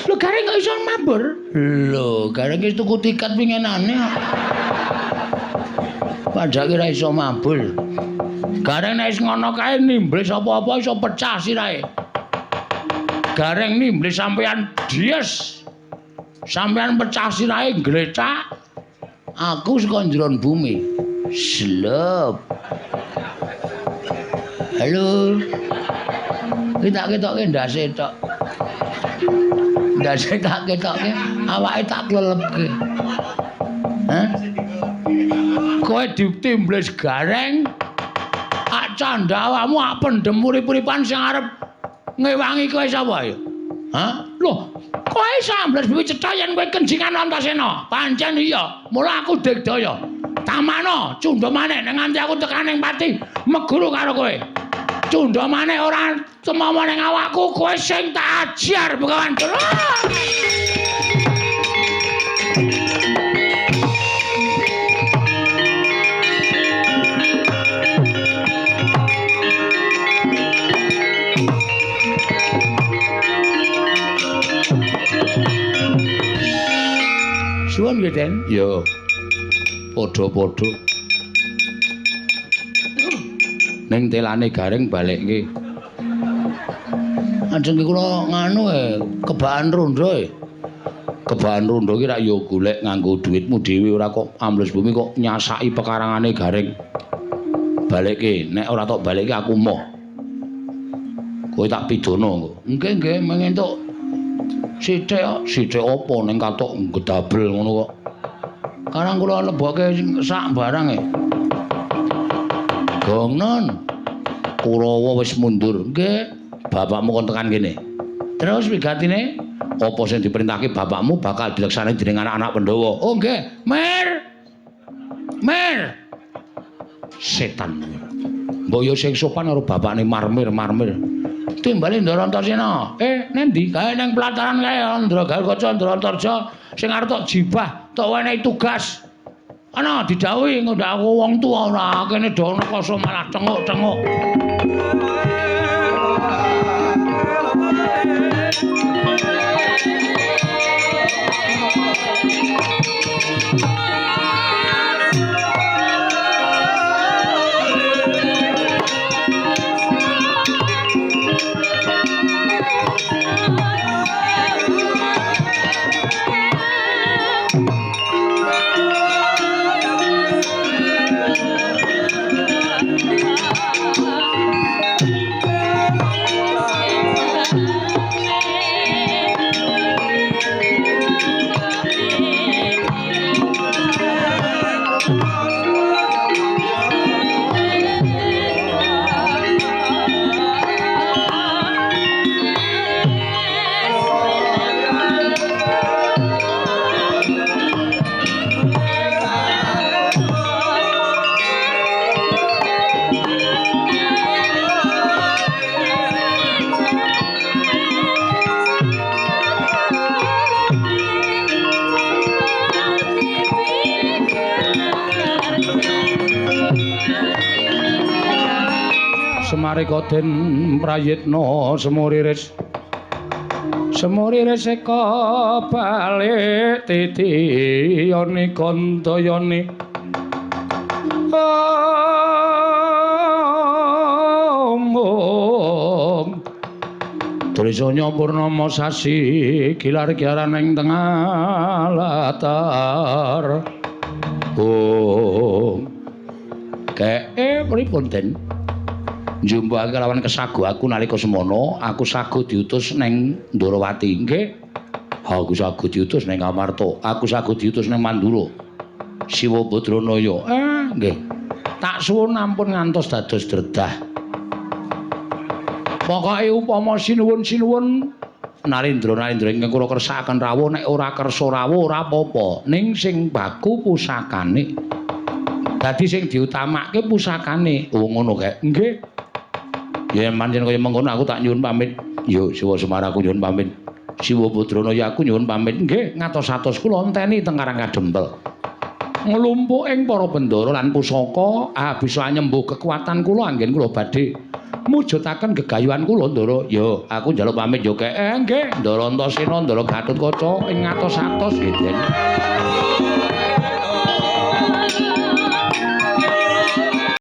Lho Gareng kok iso mabur? Lho, Gareng wis tuku tiket winginane kok. Padahal ora iso mabur. Gareng nek wis ngono kae nimblis apa-apa iso pecah sirahe. Gareng nimblis sampean dies. Sampean pecah sirahe glecak. Aku saka njeron bumi. Slep. Halo. Iki tak ketoke ndase tok. Ndase tak ketoke, awake tak klelepke. Hah? Kowe ditimblis Gareng. Ak candha awakmu ak pendem urip-uripan sing arep ngewangi kowe sapa ya? Hah? Loh, kowe iso ambles bumi cetha yen kowe kenjingan Antasena. Pancen iya, mula aku digdaya. Tamana cundha maneh nek nganti aku tekan ning pati meguru karo kowe. Cundha maneh ora temama ning awakku, kowe sing tak ajar Begawan. Suwun nggih, Den. Ya. Padha-padha. Ning telane Gareng balekke. Ajeng kula nganu kebaan rondo e. Kebaan rondo ki rak ya golek nganggo dhuwitmu dhewe ora kok ambles bumi kok nyasaki pekarangane Gareng. Balekke, nek ora tok balekke aku moh. Kowe tak pidana engko. Nggih, nggih, mengentuk sithik kok, sithik apa ning katok gedabel ngono kok. Karang kula lebokke sak barang e. Gongnon. Kurawa wis mundur. Nggih, bapakmu kon tekan kene. Terus wigatine apa sing diperintahke bapakmu bakal dilaksanakake dening anak-anak Pandhawa. Oh nggih, Mir. Mir. Setan. Mbok yo sing sopan karo bapakne marmir-marmir. Timbale Ndara Antasena. Nendi? Kae ning pelataran kae Ndra Garukaca Ndra Antarja sing arep tok jibah, tok wenehi tugas. Ana didhawuhi ngundak aku wong tuwa ora kene do ana kasa malah tenguk-tenguk. Semarika den prayitna semuriris semuriris eka balik titiyane kandayane om Drisanya purnama sasi gilar-gilaran ing tengah latar. Om keke pripun den? Njumpuhake lawan kesago aku nalika semono, aku sago diutus ning Ndorowati. Nggih. Aku sago diutus ning Amarta, aku sago diutus ning Mandura. Siwa Badranaya. Nggih. Tak suwun ampun ngantos dados dredah. Pokoke upama sinuwun-sinuwun Narendra-narendra ingkang kula kersakaken rawuh, nek ora kersa rawuh ora apa-apa, ning sing baku pusakane. Dadi sing diutamake pusakane. Oh ngono kae. Nggih. Ya pancen kaya mengkono aku tak nyuwun pamit. Yo Siwa Semar aku nyuwun pamit. Siwa Badranaya aku nyuwun pamit. Nggih, ngatos-atos kula enteni teng Karang Kadempel. Nglumpuk ing para bendara lan pusaka bisa nyembuh kekuatan kula anggen kula badhe Mujudaken gegayuhan kula, Ndara. Ya, aku njaluk pamit yo, Kek. Nggih, Ndara Antasena, Ndara Gatotkaca ing ngatos-atos nggih, Den.